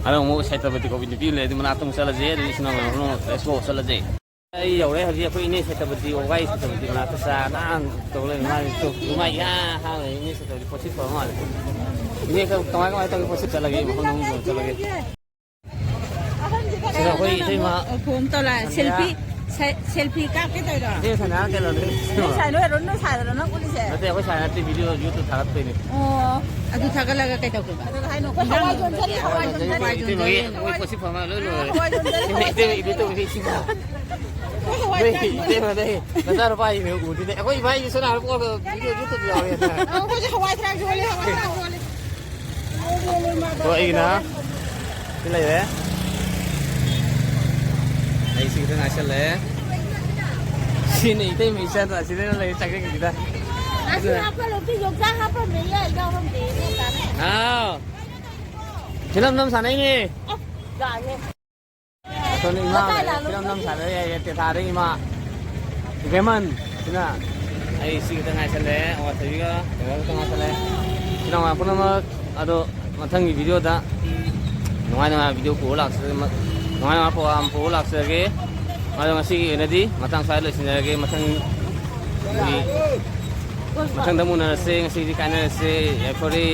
ꯑꯗꯣ ꯑꯃꯨꯛ ꯁꯦꯇ꯭ꯔꯄꯇꯤ ꯀꯣꯕꯤ ꯅꯨꯄꯤ ꯑꯃ ꯂꯩ, ꯑꯗꯨ ꯃꯅꯥꯛꯇ ꯑꯃꯨꯛ ꯆꯠꯂꯁꯦ, ꯑꯗꯨꯗꯤ ꯏꯆꯤꯟ ꯏꯅꯥꯎ ꯃꯌꯥꯝ ꯑꯃꯨꯛ let's go ꯆꯠꯂꯁꯦ꯫ ꯑꯩ ꯌꯧꯔꯦ ꯍꯧꯖꯤꯛ ꯑꯩꯈꯣꯏ ꯏꯅꯦ ꯁꯦꯇ꯭ꯔꯄꯇꯤ ꯋꯥꯒꯥꯏ ꯁꯦꯇ꯭ꯔꯄꯇꯤ ꯃꯅꯥꯛꯇ ꯆꯥ ꯅꯥꯟ ꯇꯧ ꯂꯩꯔꯦ, ꯃꯥꯒꯤ ꯆꯨꯞ ꯃꯥꯏ ꯏꯍꯥ ꯍꯥ ꯂꯩꯔꯦ, ꯏꯅꯦ ꯁꯦꯇ꯭ꯔꯄꯇꯤ ꯄꯣꯠꯁꯤꯠ ꯐꯕ ꯃꯥꯜꯂꯦ꯫ ꯏꯅꯦ ꯀꯃꯥꯏ ꯀꯃꯥꯏ ꯇꯧꯒꯦ, ꯄꯣꯠꯁꯤꯠ ꯆꯠꯂꯒꯦ, ꯃꯐꯝꯗ ꯑꯃꯨꯛ ꯆꯠꯂꯒꯦ꯫ ꯁꯤꯗ ꯑꯩꯈꯣꯏ ꯏꯇꯩꯃ ꯐꯣꯝ ꯇꯧꯔꯛꯑꯦ꯫ ꯁꯟꯙꯌꯥ꯫ ꯁꯦꯜꯐꯤ, ꯁꯦꯜꯐꯤ ꯀꯥꯞꯀꯦ ꯇꯧꯔꯣ? ꯏꯆꯦ ꯁꯥꯏꯅ ꯀꯩꯅꯣꯅꯦ꯫ ꯅꯣꯏ ꯁꯥꯏ ꯅꯣꯏ ꯑꯗꯨꯝ ꯅꯣꯏ ꯁꯥꯏꯗꯔꯣ ꯅꯪ ꯎꯠꯂꯤꯁꯦ? ꯅꯠꯇꯦ, ꯑꯩꯈꯣꯏ ꯁꯥꯏ ꯅꯠꯇꯦ, ꯚꯤꯗꯤꯑꯣ ꯌꯨꯇꯨꯕ ꯊꯥꯒꯠꯇꯣꯏꯅꯦ꯫ ꯑꯣ, ꯑꯗꯨ ꯊꯥꯒꯠꯂꯒ ꯀꯩꯗꯧꯒꯦꯕ? ꯑꯗꯨꯒ ꯍꯥꯏꯅꯣ, "ꯑꯩꯈꯣꯏ ꯍꯋꯥꯏ ꯌꯣꯟꯖꯔꯤ, ꯍꯋꯥꯏ ꯌꯣꯟꯖꯔꯤ, ꯏꯇꯩꯃꯒꯤ ꯍꯋꯥꯏ ꯌꯣꯟꯖꯔꯤ, ꯃꯣꯏ ꯄꯣꯠꯁꯤ ꯐꯕ ꯂꯣꯏ ꯂꯣꯏꯔꯦ꯫ ꯍꯋꯥꯏ ꯌꯣꯟꯖꯔꯤ, ꯍꯋꯥꯏ ꯏꯇꯩꯃ, ꯌꯣꯟꯖꯔꯤ, ꯏꯇꯩꯃꯗꯤ ꯏꯁꯤꯡ ꯍꯋꯥꯏ ꯅꯣꯏ ꯌꯣꯟꯖꯔꯤ, ꯏꯇꯩꯃꯗꯤ ꯅꯆꯥꯅꯨꯄꯥꯒꯤ ꯃꯤꯍꯨꯠ ꯎꯗꯣꯏꯅꯦ꯫ ꯑꯩꯈꯣꯏ ꯏꯕꯥꯏꯒꯤ ꯁꯣꯝ ꯅꯥꯀꯟꯗ ꯄꯣꯛꯑꯒ ꯚꯤꯗꯤꯑꯣ ꯌꯨꯇꯨꯕ ꯌꯥꯎꯋꯦꯅ꯫ ꯑꯩꯈꯣꯏꯁꯨ ꯍꯋꯥꯏ ꯊ꯭ꯔꯥꯛ ꯌꯣꯜꯂꯤ, ꯍꯋꯥꯏ ꯊ꯭ꯔꯥꯛ ꯌꯣꯜꯂꯤ꯫ ꯑꯗꯣ ꯑꯩꯒꯤꯅ ꯁꯤ ꯂꯩꯔꯦ꯫ ꯑꯩ ꯁꯤ ꯈꯤꯇꯪ ꯉꯥꯏꯁꯜꯂꯦ꯫ ꯁꯤꯅ ꯏꯇꯩꯃ ꯏꯆꯥꯗꯣ ꯑꯁꯤꯗ ꯂꯩꯔꯦ, ꯆꯪꯖꯟꯈꯤꯁꯤꯗ꯫ ꯑꯁꯤ ꯍꯥꯞꯄ ꯂꯧꯊꯣꯛ, ꯌꯣꯡꯆꯥꯛ ꯍꯥꯞꯄꯝꯃꯦꯌꯦ, ꯌꯥꯎꯔꯝꯗꯦ, ꯏꯕꯣꯛꯇꯅ꯫ ꯍꯥꯎ꯫ ꯐꯤꯂꯝ ꯅꯝ ꯁꯥꯟꯅꯩꯅꯦ꯫ ꯑꯁ, ꯌꯥꯔꯦ꯫ ꯑꯁꯣꯝꯗ ꯏꯃꯥ ꯂꯩꯔꯦ, ꯐꯤꯂꯝ ꯅꯝ ꯁꯥꯟꯅꯔꯤ ꯍꯥꯏꯌꯦ, ꯇꯦꯊꯥꯗ ꯏꯃꯥ꯫ ꯏꯕꯦꯝꯃꯟ ꯁꯤꯅ ꯑꯩ ꯁꯤ ꯈꯤꯇꯪ ꯉꯥꯏꯁꯜꯂꯦ, ꯑꯋꯥꯊꯕꯤꯒ ꯀꯩꯅꯣꯒ ꯈꯤꯇꯪ ꯉꯥꯏꯁꯜꯂꯦ꯫ ꯏꯆꯤꯟ ꯏꯅꯥꯎ ꯃꯌꯥꯝ ꯄꯨꯝꯅꯃꯛ ꯑꯗꯣ ꯃꯊꯪꯒꯤ ꯚꯤꯗꯤꯑꯣꯗ ꯅꯨꯡꯉꯥꯏ ꯅꯨꯡꯉꯥꯏꯕ ꯚꯤꯗꯤꯑꯣ ꯄꯨꯔ ꯂꯥꯛꯆ-, ꯅꯨꯡꯉꯥꯏ ꯅꯨꯡꯉꯥꯏꯕ ꯄ꯭ꯔꯣꯒ꯭ꯔꯥꯝ ꯄꯨꯔ ꯂꯥꯛꯆꯒꯦ꯫ ꯑꯗꯣ ꯉꯁꯤꯒꯤ ꯑꯣꯏꯅꯗꯤ ꯃꯇꯥꯡ ꯁ꯭ꯋꯥꯏꯗ ꯂꯣꯏꯁꯤꯟꯖꯔꯒꯦ꯫ ꯃꯊꯪꯒꯤ, ꯃꯊꯪꯗ ꯑꯃꯨꯛ ꯎꯅꯔꯁꯦ꯫ ꯉꯁꯤꯒꯤꯗꯤ ꯀꯥꯏꯅꯔꯁꯦ꯫ ꯌꯥꯏꯐꯔꯦ꯫